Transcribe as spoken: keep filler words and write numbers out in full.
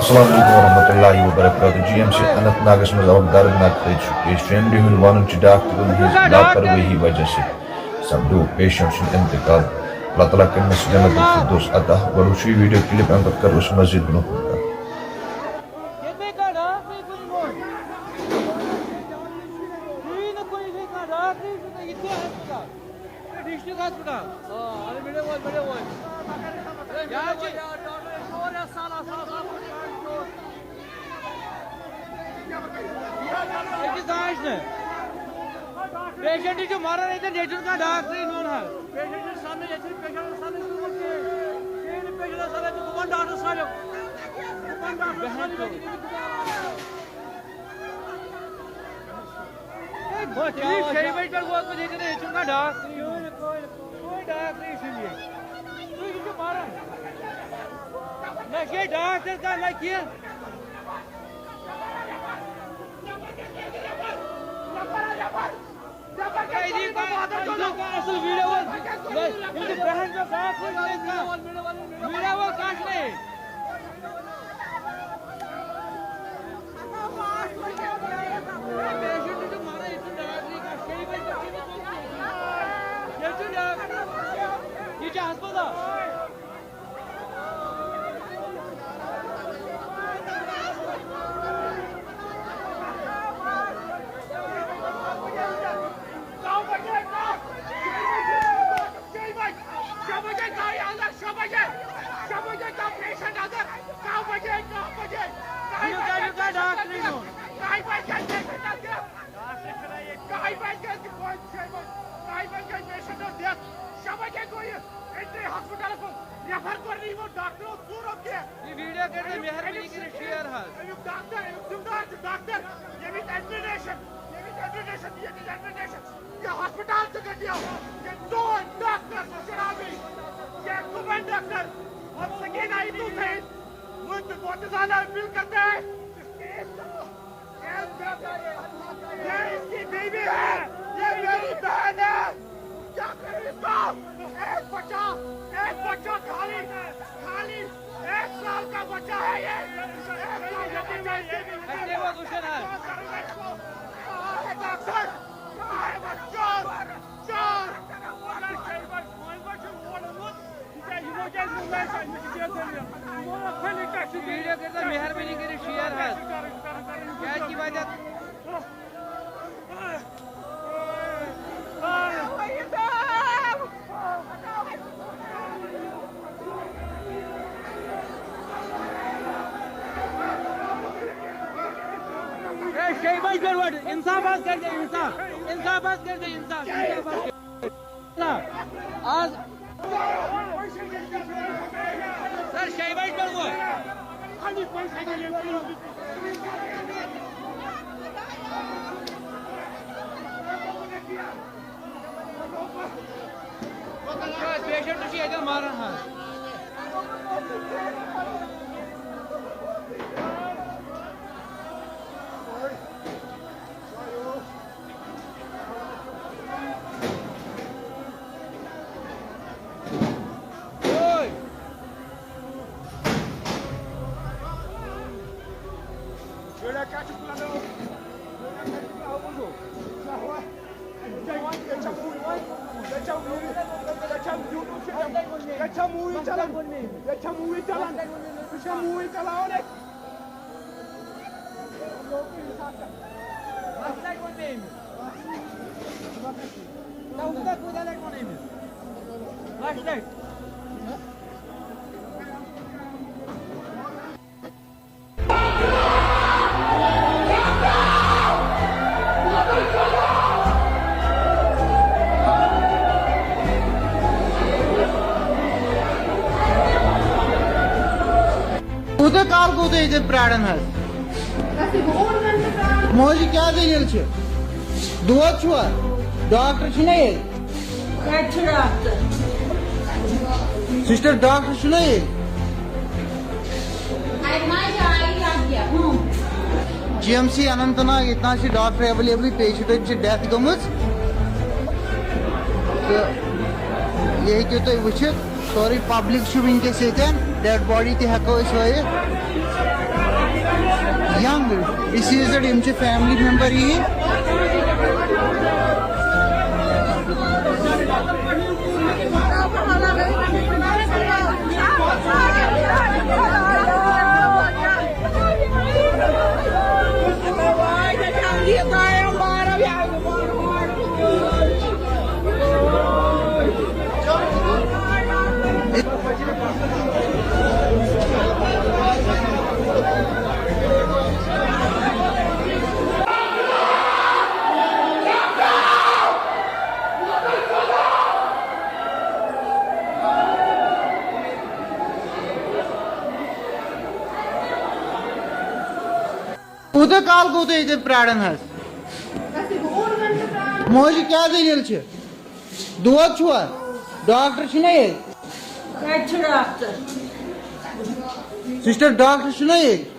السلام علیکم ورحمۃ اللہ وبرکاتہ۔ جی ایم سی اننت ناگس منٛز آو دردناک حٲدثُک کیس۔ فیملی ہُنٛد ونُن چھُ ڈاکٹرن ہٕنٛز لاپروٲہی وجہ سۭتۍ سپدیو پیشنٹ سُنٛد انتقال۔ اللہ تعالیٰ کٔرِنَس جنت الفردوس عطا۔ گۄڈٕ وٕچھِو یہِ ویڈیو کلپ، اَمہِ پتہٕ کرو أسۍ مزید برونٛہہ کُن کتھ۔ ڈسٹرکٹ ہسپتال۔ آ، اَدٕ میٖڈیا وٲلۍ، میٖڈیا وٲلۍ۔ یہِ حظ چھِ أکِس دانٛش نہٕ۔ پیشنٹ چھُ مَران ییٚتٮ۪ن، ییٚتہِ چھُنہٕ کانٛہہ ڈاکٹرٕے نوٚن حظ۔ پیشنٹ چھُ سَننٕے، ییٚتہِ چھُنہٕ پیشنٹ سَننٕے ضروٗرت کِہیٖنۍ۔ کِہیٖنۍ نہٕ پیشنٹ سَنان چھُ، گُپن ڈاکٹر سٲلِم۔ گُپن ڈاکٹر سٲلِم ییٚتہِ چھُنہٕ کِہیٖنۍ۔ ہے، بہٕ چھُس شیٚیہِ بجہِ پٮ۪ٹھ ووتمُت ییٚتٮ۪ن، ییٚتہِ چھُنہٕ کانٛہہ ڈاکٹرٕے نوٚن۔ کوئی ڈاکٹرٕے چھُنہٕ ییٚتہِ۔ تُہۍ چھِو مَران۔ نہ چھِ ییٚتہِ ڈاکٹر کانٛہہ، نہ کینٛہہ۔ ہے، یہِ کانٛہہ، یہِ کانٛہہ اَصٕل ویٖڈیو وول۔ ہے، یِم چھِ بہن چھِ ڈاکٹر کانٛہہ۔ ویٖڈیو وول کانٛہہ چھُنہٕ ییٚتہِ۔ یہِ چھُ ہسپتال۔ شےٚ بجے گٔے اندر، شےٚ بجے، شےٚ بجے گوٚو پیشنٹ اندر، کاہ بجے، کاہ بجے، کاہہِ بجے پیشنٹ اندر، کاہہِ بجے پیشنٹ اندر، کاہہِ بجے گٔے، کاہہِ بجے گٔے پیشنٹ اندر، شےٚ بجے گوٚو یہِ انٹری ہاسپٹلس منٛز، ریفر کوٚر نہٕ یِمو ڈاکٹرو ژوٗرو کینٛہہ۔ یہِ ویڈیو کٔرۍ تو مہربٲنی کٔرِتھ شیئر حظ۔ اَمیُک ڈاکٹر، اَمیُک ذمہٕ دار چھُ ڈاکٹر، ییٚمِچ ایڈمنسٹریشن، ییٚمِچ ایڈمنسٹریشن، ییٚمِچ ایڈمنسٹریشن۔ یہ ہاسپٹل سے گٹیا، یہ دو ڈاکٹر شرابی، یہ گورنمنٹ ڈاکٹر، اور سکین آئی تو تھے، مجھ کو بہت زیادہ اپیل کرتے ہیں۔ یہ اس کی بیوی ہے، یہ میری بہن ہے، کیا کریں اس کو؟ ایک بچہ، ایک بچہ خالی، خالی ایک سال کا بچہ ہے یہ۔ ایک سال کا بچہ ہے یہ۔ کہاں ہے ڈاکٹر؟ کہاں ہے بچہ؟ ویڈیو کٔرۍزیو مہربٲنی کٔرِتھ شیئر حظ۔ کیٛازِ کہِ وجہ ہے، شیٚیہِ بجہِ پٮ۪ٹھ وۄٹھ۔ انصاف حظ کٔرۍزیو، انصاف۔ انصاف حظ کٔرۍزیو، انصاف۔ انصاف حظ کٔرۍزیو۔ نہ، آز۔ سر، شیٚیہِ بجہِ پٮ۪ٹھ وۄٹھ۔ پیشنٹ چھُ ییٚتٮ۪ن مَران حظ۔ ییٚتہِ چھا موٗوی چلان؟ ییٚتہِ چھا موٗوی چلان؟ ییٚتہِ چھا موٗوی چلاوان اَسہِ؟ لَچھِ لَٹہِ ووٚن مےٚ أمِس۔ نہ، وُنہِ تۄہہِ کوٗتاہ لَٹہِ ووٚن أمِس؟ لَچھِ لَٹہِ۔ کوٗتاہ کال گوٚو تۄہہِ ییٚتٮ۪ن پرٛاران حظ؟ اَسہِ گوٚو اوٚڑ گھنٹہٕ پرٛاران۔ موجی، کیٛاہ دٔلیٖل چھِ؟ دود چھُوا؟ ڈاکٹر چھُنہ ییٚتہِ؟ کَتہِ چھُ ڈاکٹر؟ سسٹر، ڈاکٹر چھُنہ ییٚتہِ؟ اَتہِ ما چھِ آیی اَتھ کیٛاہ؟ ہُم۔ G M C Anant Nag, ییٚتہِ نہ حظ چھِ ڈاکٹر ایویلیبلٕے، پیشنٹن چھِ ڈیتھ گٔمٕژ۔ تہٕ یہِ ہیٚکِو تُہۍ وٕچھِتھ، سورُے پبلک چھُ وٕنکیٚس ییٚتٮ۪ن، ڈیڈ باڈی تہِ ہٮ۪کو أسۍ ہٲیِتھ۔ یِم چھِ فیملی ممبر یِہِنٛدۍ۔ کوٗتاہ کال گوٚو تۄہہِ ییٚتٮ۪ن پرٛاران حظ؟ موجی، کیٛاہ دٔلیٖل چھِ؟ دود چھُوا؟ ڈاکٹر چھُنہ ییٚتہِ؟ کَتہِ چھُ ڈاکٹر؟ سِسٹر، ڈاکٹر چھُنہ ییٚتہِ؟